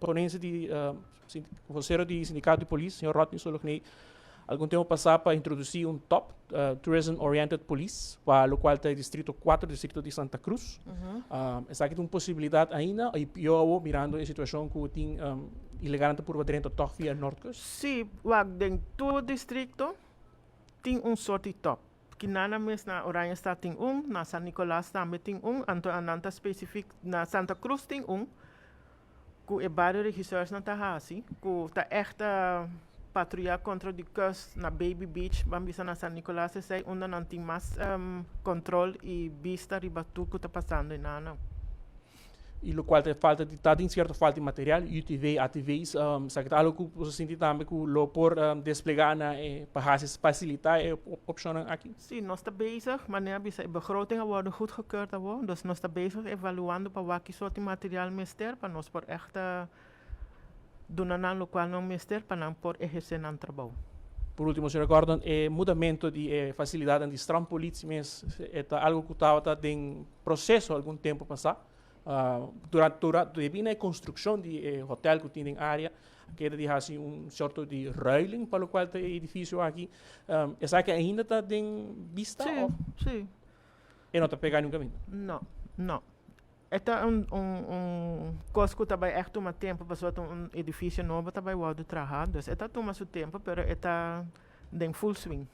Ponencia di vocero di sindicato di polis, señor Rodney Sologny, algun tempo pasa pa introduci un top, Tourism Oriented Police, pa locual ta distrito 4, distrito di Santa Cruz. Esaki ta un posibilidad ainda, y pio mirando e situacion cu tin ilegal por drenta toch via Noordkust? Si, wak, den tur distrito tin un sorto di top. Cu na mes na Oranjestad tin un, na San Nicolas tambe tin un, anto nan ta specific na Santa Cruz tin un, cu e bario regisseurs nan ta hasi, cu ta echt patruya contra di coast na Baby Beach, ban bisa na San Nicolas, esey unda nan tin mas control y bista riba tur cu ta pasando einan. Y locual ta falta di ta tin cierto falta di material, UTV, ATVs, esaki ta algo cu bo sinti tambe cu lo por desplega na pa facilita e opcion aki? Si, nos ta bezig, maar net bisa e begroting worden goedgekeurd awor, dus nos ta bezig evaluando pa wak soort material mester pa nos por echt duna nan locual nan mester pa nan por eherce nan trabou. Por ultimo, señor Gordon, e mudamento di facilidad di strandpolitie mes ta algo cu tabata den proceso algun tempo pasa. Durante e construccion di hotel cu tin den area, keda di haci un sorto di ruiling pa locual e edificio aki. Esaki ainda ta den bista? Si, of? Si. E no ta pega ningun caminda? No. E un cos cu tambe echt tuma tempo pa un edificio nobo tambe wordo traha. Dus e ta tuma su tempo, pero e ta den full swing.